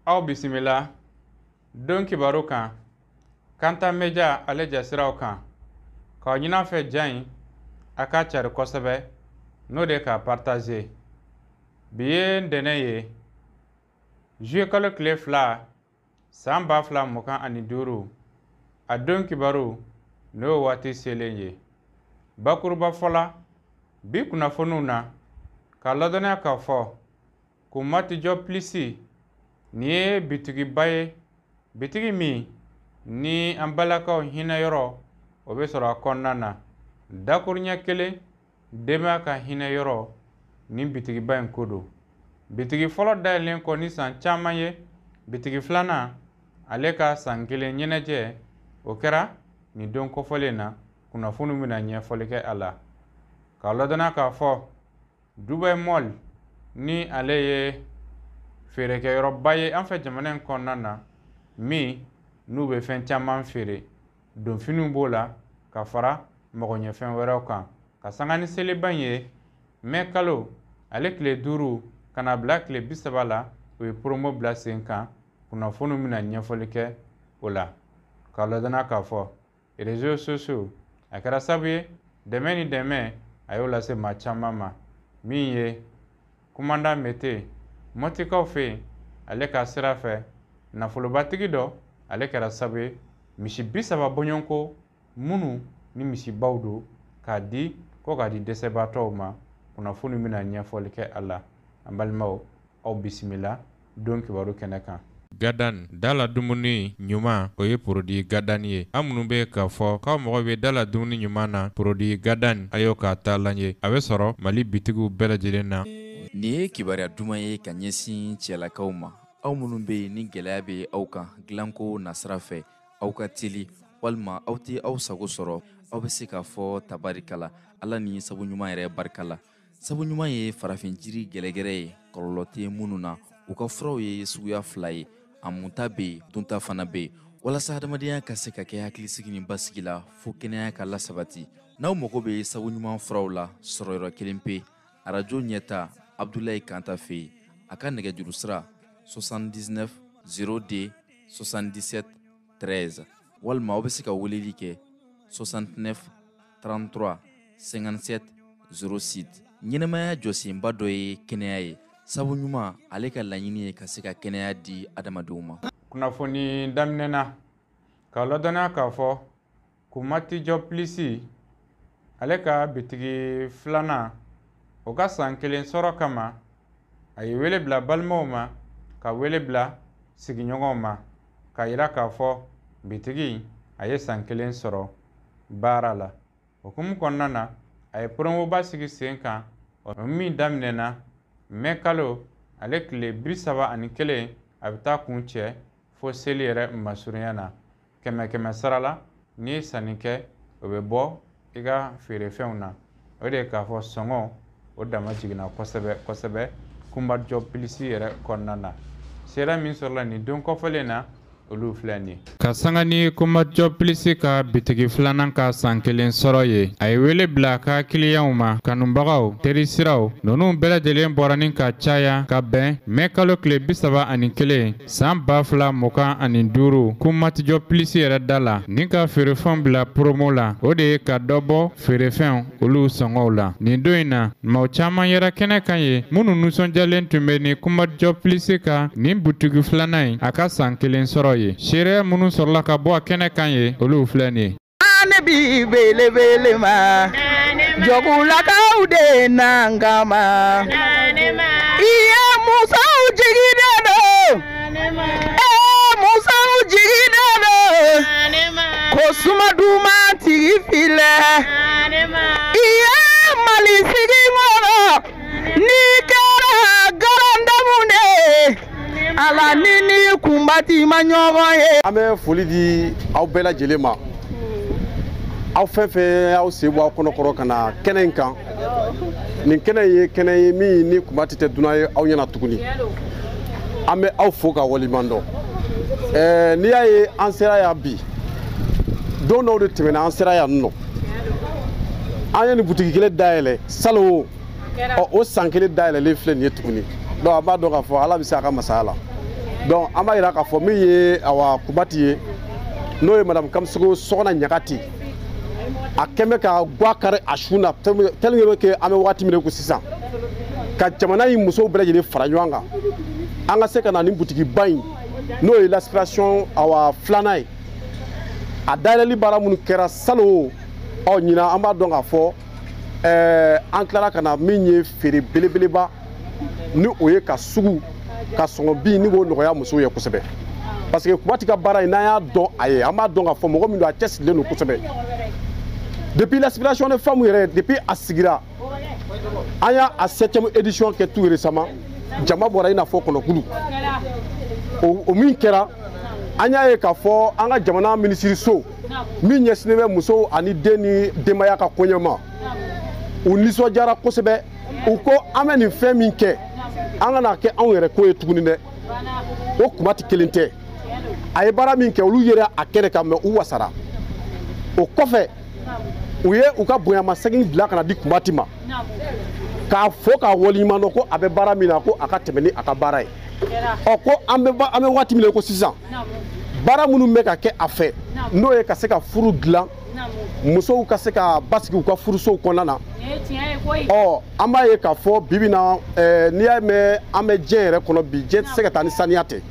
Aw bisimila don kibaru kan Kanta Media ale jasiraw kan k'aw ɲin'a fɛ ja in a k'a cari kosɛbɛ n'o de k'a partager. Bi ye ntɛnɛn ye, juillet kalo tile 2 san 2025, a don kibaru n'o waati selen ye. Bakuruba fɔla bi kunnafoniw na k'a ladɔnniya k'a fɔ ko Matijɔ Plus nin ye bitigiba ye, bitigi min ni an balakaw hinɛ yɔrɔ o bɛ sɔrɔ a kɔnɔna na. Dakuruɲɛ kelen denbaya ka hinɛ yɔrɔ nin bitigiba in ko don. Bitigi fɔlɔ dayɛlɛlen kɔ ni san caman ye, bitigi filanan ale ka san kelen ɲɛnajɛ o kɛra nin don kɔfɔlen na. Kunnafoniw bɛna ɲɛfɔli kɛ a la k'a ladɔnniya k'a fɔ Dubai Mall ni ale ye feerekɛyɔrɔba ye an fɛ jamana in kɔnɔna na, min n'u bɛ fɛn caman feere, donfiniw b'o la ka fara magoɲɛfɛn wɛrɛw kan. Ka sanga ni seliba in ye, mɛ kalo ale tile 5 ka na bila tile 30 la, o ye promo bila sen kan. Kunnafoniw bɛna ɲɛfɔli kɛ o la k'a ladɔnniya k'a fɔ réseaux sociaux a kɛra sababu ye dɛmɛ ni dɛmɛ a y'o lase maa caman ma. Min ye kumanda mete mɔtikaw fɛ yen, ale ka sira fɛ nafolobatigi dɔ ale kɛra sababu ye misi 30 bɔɲɔgɔnko minnu ni misibaw don k'a di ko k'a di dɛsɛbaatɔw ma. Kunnafoni bɛna ɲɛfɔli kɛ a la. An balimaw, aw bisimila don kibaru kɛnɛ kan. Gadan dala dumuni ɲuman, o ye produit Gadan ye. An minnu bɛ k'a fɔ k'aw mago bɛ dala dumuni ɲuman na, produit Gadan a y'o k'a taalan ye. A bɛ sɔrɔ Mali bitigiw bɛɛ lajɛlen na. Nin ye kibaruya duman ye ka ɲɛsin cɛlakaw ma, aw minnu bɛ yen ni gɛlɛya bɛ aw kan dilanko nasira fɛ, aw ka teli walima aw tɛ aw sago sɔrɔ, aw bɛ se k'a fɔ tabarikala Ala ni sabu ɲuman yɛrɛ barika la. Sabu ɲuman ye farafin jiri gɛlɛgɛrɛ ye, kɔlɔlɔ tɛ minnu na. U ka furaw ye suguya 2 ye, a munta bɛ yen, dunta fana bɛ yen, walasa adamadenya ka se ka kɛ hakilisigi ni basigi la fo kɛnɛya ka lasabati. N'aw mago bɛ sabu ɲuman furaw la, sɔrɔyɔrɔ kelen pe, arajo ɲɛta Abdulayi Kanta fɛ yen. A ka nɛgɛjuru sira 79 02 77 13, walima aw bɛ se ka weleli kɛ 69 33 57 06. Ɲɛnɛmaya jɔsenba dɔ ye kɛnɛya ye. Sabu ɲuman ale ka laɲini ye ka se ka kɛnɛya di adamadenw ma. Kunnafoni daminɛna k'a ladɔnniya k'a fɔ ko Matijɔ Plus ale ka bitigi filanan o ka san kelen sɔrɔ kama, a ye wele bila balimaw ma, ka wele bila sigiɲɔgɔnw ma, k'a yira k'a fɔ bitigi a ye san kelen sɔrɔ baara la. O hukumu kɔnɔna na, a ye promoba sigi sen kan, o min daminɛna mɛ kalo ale tile 31, a bɛ taa kun cɛ fo seli yɛrɛ masurunya na. Kɛmɛ kɛmɛ sara la, n'i ye sanni kɛ, o bɛ bɔ i ka feerefɛnw na. O de ye k'a fɔ sɔngɔ o dama jiginna kosɛbɛ kosɛbɛ Kunbajɔ Plus yɛrɛ kɔnɔna na. Sera min sɔrɔla nin don kɔfɔlen na, olu filɛ nin ye. Ka sanga ni Kunbajɔ Plus ka bitigi filanan ka san kelen sɔrɔ ye, a ye wele bila a ka kiliyanw ma, kanubagaw, terisiraw, ninnu bɛɛ lajɛlen bɔra ni ka caya ka bɛn mɛ kalo tile 31 san 2025 Kunmatijɔ Plus yɛrɛ da la, ni ka feerefɛnw bila promo la. O de ye ka dɔ bɔ feerefɛnw olu sɔngɔw la. Nin don in na, maaw caman yɛrɛ kɛnɛ kan ye minnu nisɔndiyalen tun bɛ ni Kunmatijɔ Plus ka nin butigi filanan in a ka san kelen sɔrɔ ye. Seereya minnu sɔrɔla ka bɔ a kɛnɛ kan ye, olu filɛ nin ye. Ne bi belebele ma, jɔkulakaw de n'an kama, i ye musow jigi de don, ee musow jigi de don, ko suma duman tigi filɛ, i ye Mali sigi kɔnɔ, n'i kɛra garandamu de ye, Ala ni ni kunbati ma ɲɔgɔn ye. An bɛ foli di aw bɛɛ lajɛlen ma, aw fɛn fɛn y'aw sen bɔ aw kɔnɔkɔrɔ ka na kɛnɛ in kan. Nin kɛnɛ ye kɛnɛ ye min ni kunbati tɛ dunan ye aw ɲɛna tuguni. An bɛ aw fo ka waleɲuman dɔn. N'i y'a ye an sera yan bi, don dɔw de tɛmɛna an sera yan nɔ. An ye nin butigi kelen dayɛlɛ salon, ɔ o san kelen dayɛlɛlen filɛ nin ye tuguni. Donc an b'a dɔn k'a fɔ Ala bɛ se a ka masaya la. Donc an b'a yira k'a fɔ min ye awa Kumati ye, n'o ye madame Kamisogo Sɔgɔna Ɲagati, a kɛn bɛ ka guwa kari a su na tellement que an bɛ waati min na ko sisan, ka jamana in musow bɛɛ lajɛlen fara ɲɔgɔn kan, an ka se ka na ni butigiba in, n'o ye l'aspiration awa filanan ye. A dayɛlɛli baara minnu kɛra salon, ɔ ɲinan an b'a dɔn k'a fɔ an tilara ka na min ye feere belebeleba, ni o ye ka sugu ka sɔngɔ bin ni k'o nɔgɔya musow ye kosɛbɛ. Parce que Kumati ka baara in, n'an y'a dɔn a ye, an b'a dɔn k'a fɔ mɔgɔ min don, a cɛsirilen don kosɛbɛ. Depuis l'aspiration des femmes yɛrɛ, depuis a sigira, an y'a a 7e édition kɛ tout récemment, jama bɔra i n'a fɔ kɔnɔkulu. O min kɛra, an y'a ye k'a fɔ an ka jamana minisiriso min ɲɛsinnen bɛ musow ani den ni denbaya ka koɲɛ ma, u nisɔndiyara kosɛbɛ. U ko an bɛ nin fɛn min kɛ, an kana kɛ anw yɛrɛ ko ye tuguni dɛ. O Kumati kelen tɛ, a ye baara min kɛ, olu yɛrɛ a kɛnɛ kan, mɛ u wasara. O kɔfɛ, u ye u ka bonyamasegin bila ka na di Kumati ma, k'a fɔ k'a waleɲuman dɔn ko a bɛ baara min na, ko a ka tɛmɛ ni a ka baara ye. Ɔ ko an bɛ waati min na ko sisan, baara minnu bɛ ka kɛ a fɛ, n'o ye ka se ka furu dilan, musow ka se ka basigi u ka furusow kɔnɔna na. Ɔ an b'a ye k'a fɔ bi bi na, n'i y'a mɛn an bɛ diɲɛ yɛrɛ kɔnɔ bi, diɲɛ tɛ se ka taa ni saniya tɛ.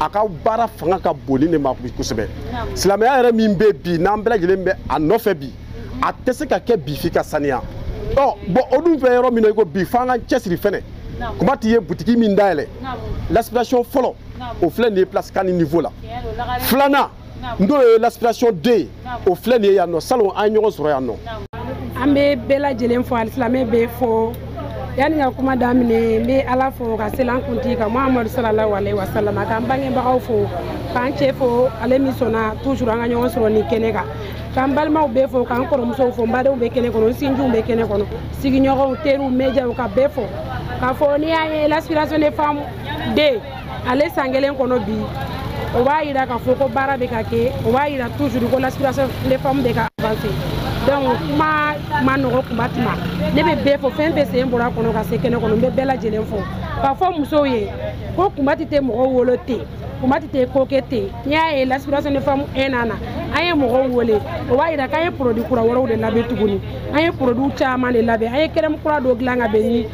A ka baara fanga ka bon ni de ma kosɛbɛ. Silamɛya yɛrɛ min bɛ bi, n'an bɛɛ lajɛlen bɛ a nɔfɛ bi, a tɛ se ka kɛ bi f'i ka saniya. Ɔ bɔn o dun fɛ yɔrɔ min na i ko bi, f'an k'an cɛsiri fɛnɛ. Kumati ye butigi min dayɛlɛ, l'aspiration fɔlɔ, o filɛ nin ye place kan niveau la. Filanan, n'o ye l'aspiration 2 ye, o filɛ nin ye yan nɔ. Salon an ye ɲɔgɔn sɔrɔ yan nɔ. An bɛ bɛɛ lajɛlen fo, alisilamɛ bɛɛ fo. Yanni ka kuma daminɛ, n bɛ Ala fo ka seli an kuntigi kan Muhamadu sallallahu alaihi wa sallam, k'an bangebagaw fo, k'an cɛ fo, ale min sɔnna toujours an ka ɲɔgɔn sɔrɔ nin kɛnɛ kan, k'an balimaw bɛɛ fo, k'an kɔrɔmusow fo, n badenw bɛ kɛnɛ kɔnɔ, n sinjiw bɛ kɛnɛ kɔnɔ, sigiɲɔgɔnw, teriw, médiaw, ka bɛɛ fo. K'a fɔ n'i y'a ye l'aspiration des femmes 2 ale san kelen kɔnɔ bi, o b'a yira k'a fɔ ko baara bɛ ka kɛ, o b'a yira toujours ko l'aspiration des femmes bɛ ka avancer. Donc kuma ma nɔgɔ Kumati ma, ne bɛ bɛɛ fo, fɛn fɛn sen bɔra a kɔnɔ ka se kɛnɛ kɔnɔ, n bɛ bɛɛ lajɛlen fo. K'a fɔ musow ye ko Kumati tɛ mɔgɔw wolo ten, Kumati tɛ ko kɛ ten. N'i y'a ye l'aspiration des femmes 1 nana, an ye mɔgɔw wele, o b'a yira k'an ye produit kura wɛrɛw de labɛn tuguni. An ye produit caman de labɛn, an ye crème kura dɔ dilan ka bɛn ni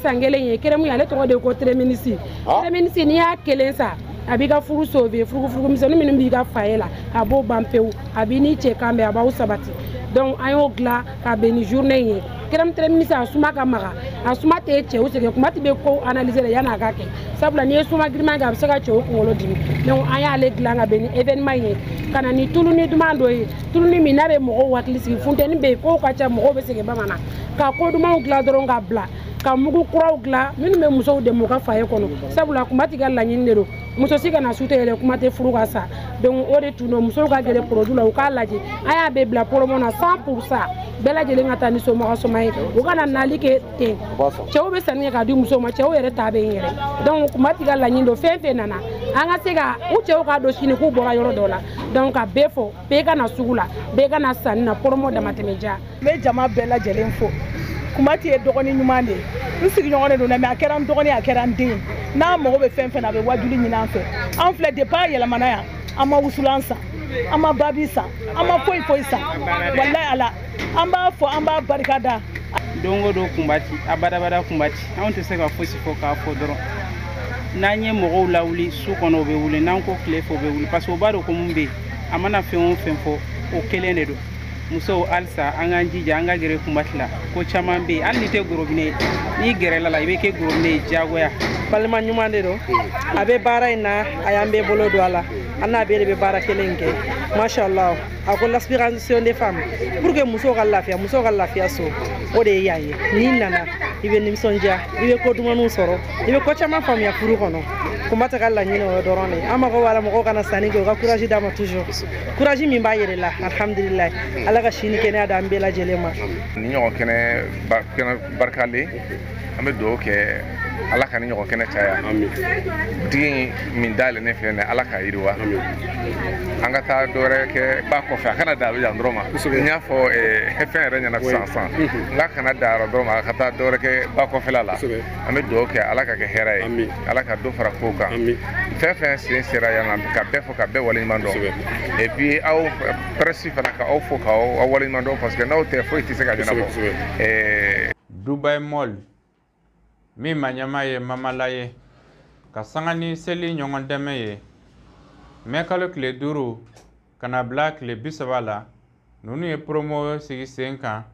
san kelen ye. Crème ale tɔgɔ de ye ko Tréminisi. Tréminisi, n'i y'a kelen san, a b'i ka furu sauver, furugufurugu misɛnnin minnu b'i ka foyer la, a b'o ban pewu, a b'i n'i cɛ kan bɛn, a b'aw sabati. Donc an y'o dilan ka bɛn ni journée in ye. Crème Tréminisi, a suma ka maga, a suma tɛ cɛw sɛgɛn. Kumati bɛ ko analyser la yanni a ka kɛ, sabula n'i ye suma giriman kɛ, a bɛ se ka cɛw kunkolo dimi. Donc an y'ale dilan ka bɛn ni événement in ye, ka na ni tuluni duman dɔ ye, tuluni min n'a bɛ mɔgɔw hakili sigi. Funteni bɛ yen, kow ka ca, mɔgɔw bɛ sɛgɛn bamanan, ka ko dumanw dilan dɔrɔn ka bila, ka mugu kuraw dilan minnu bɛ musow dɛmɛ u ka foyer kɔnɔ. Sabula Kumati ka laɲini de don, muso si kana su tɛ yɛlɛ, kuma tɛ furu ka sa. Donc o de tun don, musow ka gɛrɛ produit la, u k'a lajɛ. An y'a bɛɛ bila promo na 100%, bɛɛ lajɛlen ka taa ni somɔgɔ soma ye, u kana nali kɛ ten. Cɛw bɛ sanni kɛ k'a di musow ma, cɛw yɛrɛ ta bɛ yen yɛrɛ. Donc Kumati ka laɲini don, fɛn fɛn nana, an ka se ka u cɛw k'a dɔn sini k'u bɔra yɔrɔ dɔ la. Donc ka bɛɛ fɔ, bɛɛ ka na sugu la, bɛɛ ka na sanni na, promo damatɛmɛ diya. N bɛ jama bɛɛ lajɛlen fo. Kumati ye dɔgɔnin ɲuman de ye, n sigiɲɔgɔn de don dɛ, mɛ a kɛra n dɔgɔnin, a kɛra n den ye. N'a mago bɛ fɛn fɛn na, a bɛ wajuli ɲini an fɛ. An filɛ depuis a yɛlɛmana yan, an ma wusulan san, an ma babi san, an ma foyi foyi san. Walayi Ala, an b'a fɔ, an b'a barika da. Don o don Kumati, a badabada Kumati, anw tɛ se ka fosi fɔ k'a fɔ dɔrɔn. N'an ye mɔgɔw lawuli su kɔnɔ, u bɛ wuli, n'an ko tile fɛ, u bɛ wuli, parce que u b'a dɔn ko mun bɛ yen. A mana fɛn o fɛn fɔ, o kelen de don. Musow halisa an k'an jija, an ka gɛrɛ Kumati la. Ko caman bɛ yen, hali n'i tɛ gorobinɛ ye, n'i gɛrɛla la, i bɛ kɛ gorobinɛ ye diyagoya. Balima ɲuman de don, a bɛ baara in na, a y'an bɛɛ bolo don a la, an n'a bɛɛ de bɛ baara kelen in kɛ. Mashallah, a ko l'aspiration des femmes pour que musow ka lafiya, musow ka lafiya so, o de ye yan ye. N'i nana, i bɛ nisɔndiya, i bɛ ko dumanniw sɔrɔ, i bɛ ko caman faamuya furu kɔnɔ. Kumati ka laɲini o dɔrɔn de ye. An mago b'a la mɔgɔw kana sanni kɛ, u ka courage d'a ma toujours, courage min b'a yɛrɛ la. Alhamdulilayi, Ala ka si ni kɛnɛya d'an bɛɛ lajɛlen ma. Ni ɲɔgɔn kɛnɛ barikalen, an bɛ dugawu kɛ. Ala ka ni ɲɔgɔn kɛnɛ caya. Butigi min dayɛlɛnnen filɛ nin ye, Ala k'a yiriwa. An ka taa dɔ wɛrɛ kɛ ba kɔfɛ, a kana dan Abijan dɔrɔn ma. N y'a fɔ fɛn yɛrɛ ɲɛna sisan sisan, n k'a kana dan yɔrɔ dɔrɔn ma, a ka taa dɔ wɛrɛ kɛ ba kɔfɛla la. An bɛ dugawu kɛ Ala ka kɛ hɛrɛ ye, Ala ka dɔ fara kow kan. Fɛn fɛn sen sera yan na, ka bɛɛ fo ka bɛɛ waleɲuman dɔn. Et puis aw presse fana, ka aw fo k'aw waleɲuman dɔn, parce que n'aw tɛ, foyi tɛ se ka ɲɛnabɔ. Dubai Mall min ma ɲɛma ye Mamala ye, ka sanga ni seli ɲɔgɔn dɛmɛ ye, mɛ kalo tile 5 ka na bila tile 30 la, ninnu ye promo sigi sen kan.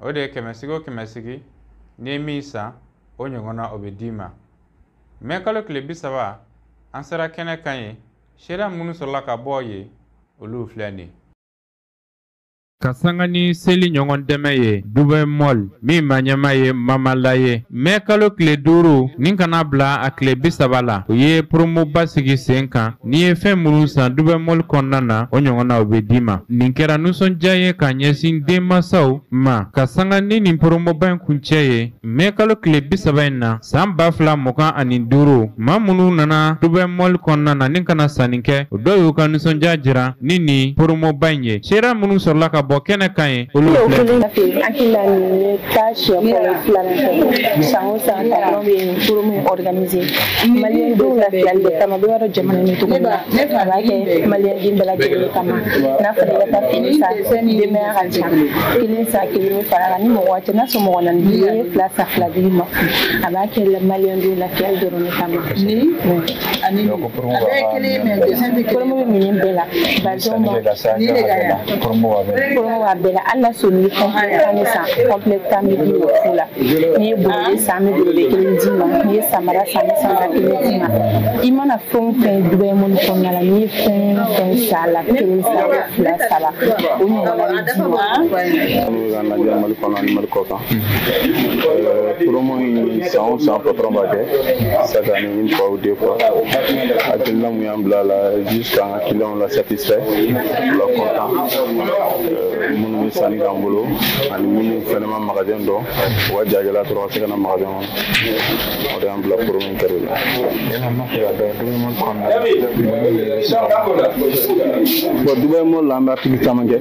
O de ye 100 sigi o 100 sigi, n'i ye min san, o ɲɔgɔnna o bɛ d'i ma. Mɛ kalo tile 30, an sera kɛnɛ kan ye, seereya minnu sɔrɔla ka bɔ yen, olu filɛ nin ye. Ka sanga ni seli ɲɔgɔn dɛmɛ ye, Dubai Mall min ma ɲɛma ye Mamala ye, mɛ kalo tile 5 nin kana bila a tile 30 la, u ye promoba sigi sen kan. N'i ye fɛn minnu san Dubai Mall kɔnɔna na, o ɲɔgɔnna o bɛ d'i ma. Nin kɛra nisɔndiya ye ka ɲɛsin denmansaw ma. Ka sanga ni nin promoba in kuncɛ ye mɛ kalo tile 30 in na san 2025, maa minnu nana Dubai Mall kɔnɔna na ni kana sanni kɛ, o dɔw y'u ka nisɔndiya jira ni nin promoba in ye. Seereya minnu sɔrɔla ka bɔ kɛnɛ kan ye, olu filɛ. Hakili la nin ye taa siɲɛ fɔlɔ filanan fɛ. San o san, patron bɛ nin promo in organiser maliyɛn denw lafiyali de kama. Bɛɛ b'a dɔn jamana in cogo min na, a b'a kɛ maliyɛn den bɛɛ lajɛlen kama. N'a fɔra i ka taa fini san, denbaya ka ca, kelen san kelen bɛ fara kan, ni mɔgɔ ka ca, n'a sɔrɔ mɔgɔ naani b'i ye, fila san fila dir'i ma. A b'a kɛ maliyɛn denw lafiyali dɔrɔn de kama. Promo bɛ minɛn bɛɛ la, bazɛnw b'a promo b'a bɛɛ la. Hali n'a sɔrɔ n'i ye complet tan de san, complet tan bɛ d'i ma fu la. N'i ye borode san, an bɛ borode kelen d'i ma. N'i ye samara san, an bɛ samara kelen d'i ma. I mana fɛn o fɛn Dubai Mall kɔnɔna la, n'i ye fɛn o fɛn san a la, kelen san, fila, saba, o ɲɔgɔnna bɛ d'i ma. An bɛ k'an lajɛ Mali kɔnɔ ani Mali kɔ kan. Promo in, san o san patron b'a kɛ, chaque année, une fois ou deux fois. Hakilina mun y'an bila a la, juste k'an ka clients la satisfait, la content, minnu bɛ sanni k'an bolo ani minnu fɛnɛ ma magasin dɔn, u ka jagɛlɛya dɔrɔn ka se ka na magasin kɔnɔ. O de y'an bila promo in kɛli la. Bon, Dubai Mall la, an bɛ article caman kɛ.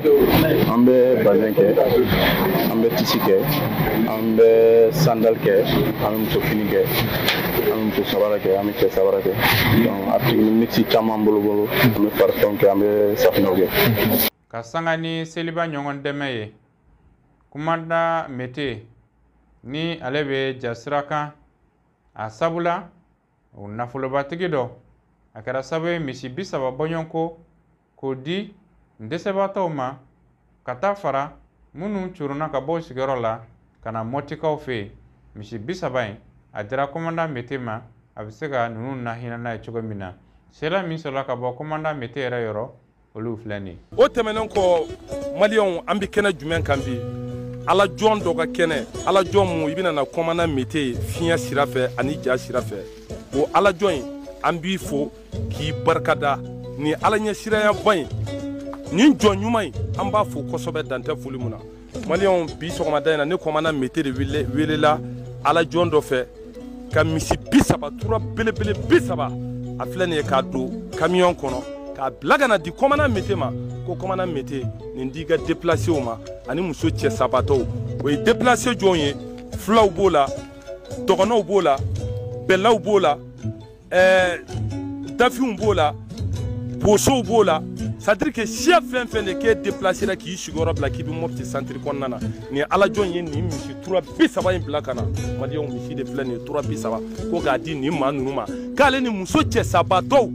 An bɛ bazin kɛ, an bɛ tissu kɛ, an bɛ sandal kɛ, an bɛ muso fini kɛ, an bɛ muso sabara kɛ, an bɛ cɛ sabara kɛ. Donc article mix caman bolo bolo, an bɛ parfum kɛ, an bɛ safunɛw kɛ. Ka sanga ni seliba ɲɔgɔn dɛmɛ ye, kumanda mete ni ale bɛ jasira kan a sabula o nafolobatigi dɔ, a kɛra sababu ye misi 30 bɔɲɔgɔnko k'o di dɛsɛbaatɔw ma, ka taa fara minnu curunna ka bɔ sigiyɔrɔ la ka na Mɔtikaw fɛ yen. Misi 30 in, a dira commandant mete ma, a bɛ se ka ninnu nahinɛ n'a ye cogo min na. Seereya min sɔrɔla ka bɔ commandant mete yɛrɛ yɔrɔ, olu filɛ nin ye. O tɛmɛnen kɔ, maliyɛnw, an bɛ kɛnɛ jumɛn kan bi? Ala jɔn dɔ ka kɛnɛ, ala jɔn mun i bɛna na commandant mete fiɲɛ sira fɛ ani ja sira fɛ. O ala jɔn in, an b'i fo k'i barikada ni ala ɲɛsiranyaba in, nin jɔn ɲuman in, an b'a fo kosɛbɛ, dan tɛ foli mun na. Maliyɛnw, bi sɔgɔmada in na, ne commandant mete de welela ala jɔn dɔ fɛ ka misi 30, tura belebele 30, a filɛ nin ye, k'a don camion kɔnɔ k'a bila ka na di commandant mete ma, ko commandant mete, nin d'i ka déplacé ma ani muso cɛ sabatɔw. O ye déplacé jɔn ye? Fulaw b'o la, dɔgɔnɔw b'o la, bɛlaw b'o la, dafinw b'o la, bosow b'o la. C'est à dire que siya fɛn fɛn de k'e déplacé la k'i sigiyɔrɔ bila k'i bɛ Mopti centre kɔnɔna na, nin ala jɔn ye nin misi tura 30 in bila ka na. Maliyɛnw, misi de filɛ nin ye, tura 30, ko k'a di nin maa ninnu ma, k'ale ni muso cɛ sabatɔw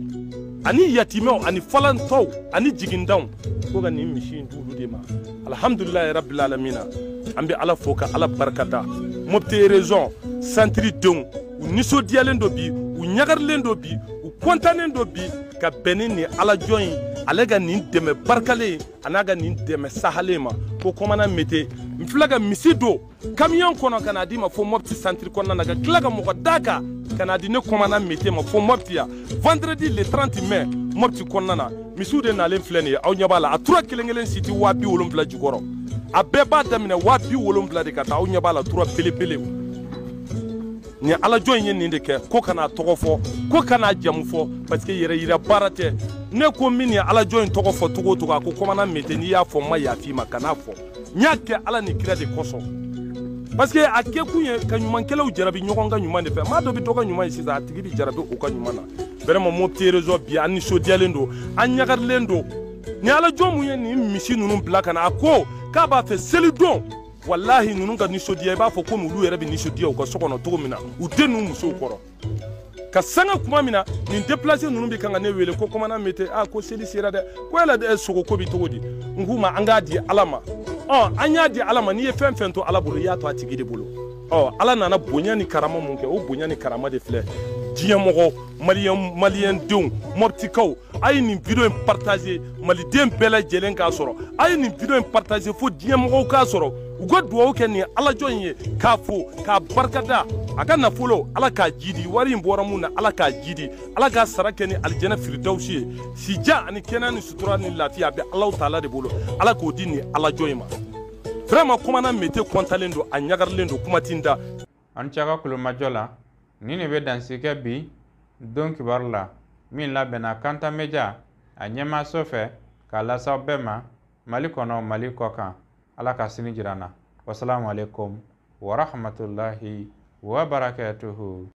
ani yatimɛw ani falantɔw ani jigindanw, ko ka nin misi in d'olu de ma. Alhamdulilayi rabbil alamina, an bɛ Ala fo ka Ala barikada. Mopti région centre denw, u nisɔndiyalen don bi, u ɲagarilen don bi, u kɔntannen don bi ka bɛn ni nin ala jɔn in, ale ka nin dɛmɛ barikalen a n'a ka nin dɛmɛ sahalen ma. Ko commandant mete, n filɛ ka misi don camion kɔnɔ ka n'a d'i ma fo Mopti centre kɔnɔna na, ka tila ka mɔgɔ d'a kan ka n'a di ne commandant mete ma fo Mopti yan, vendredi le 30 mai, Mopti kɔnɔna na. Misiw de nalen filɛ nin ye, aw ɲɛ b'a la, a tura kelen kelen si tɛ 70,000 jukɔrɔ, a bɛɛ b'a daminɛ 70,000 de ka taa. Aw ɲɛ b'a la, tura belebelew. Nin alajɔ in ye nin de kɛ, ko kana tɔgɔ fɔ, ko kana jamu fɔ, parce que yɛrɛ yira baara tɛ. Ne ko min ye alajɔ in tɔgɔ fɔ cogo o cogo, a ko commandant Mete, n'i y'a fɔ n ma yafa i ma, kan'a fɔ. N y'a kɛ Ala ni kira de kosɔn, parce que a kɛkun ye ka ɲumankɛlaw jarabi ɲɔgɔn ka ɲuman de fɛ. Maa dɔ bɛ dɔ ka ɲuman ye sisan, a tigi bɛ jarabi o ka ɲuman na. Vraiment Mopti région bi, an nisɔndiyalen don, an ɲagarilen don. Ni alajɔ mun ye nin misi ninnu bila ka na, a ko k'a b'a fɛ selidon, walahi ninnu ka nisɔndiya, i b'a fɔ komi olu yɛrɛ bɛ nisɔndiya u ka so kɔnɔ cogo min na, u den n'u musow kɔrɔ. Ka sanga kuma min na, nin déplacé ninnu bɛ kan ka ne wele ko commandant Mete, a ko seli sera dɛ, ko yala sogo ko bɛ cogo di? N k'u ma an k'a di Ala ma. Ɔ an y'a di Ala ma, n'i ye fɛn fɛn to Ala bolo, i y'a to a tigi de bolo. Ɔ Ala nana bonya ni karama mun kɛ, o bonya ni karama de filɛ. Diɲɛmɔgɔ, maliyɛn denw, Moptikaw, a ye nin video in partager, maliden bɛɛ lajɛlen k'a sɔrɔ. A ye nin video in partager fo diɲɛmɔgɔw k'a sɔrɔ. U ka dugawu kɛ nin alajɔ in ye, k'a fo, k'a barikada. A ka nafolo, Ala k'a jidi, wari in bɔra mun na, Ala k'a jidi, Ala k'a sara kɛ ni alijɛnɛ firidawusi ye. Sija ani kɛnɛya ni sutura ni lafiya a bɛ Alahu taala de bolo, Ala k'o di nin alajɔ in ma. Vraiment commandant Mete kɔntalen don, a ɲagarilen don, kuma ti n da. An cɛ ka kulomajɔ la, nin de bɛ dansigi kɛ bi don kibaru la min labɛnna Kanta Media a ɲɛmaaso fɛ k'a lase aw bɛɛ ma Mali kɔnɔ, Mali kɔ kan. Ala ka sini jira an na. Wasalamu alaikum wa rahmatullahi wa barakatuhu.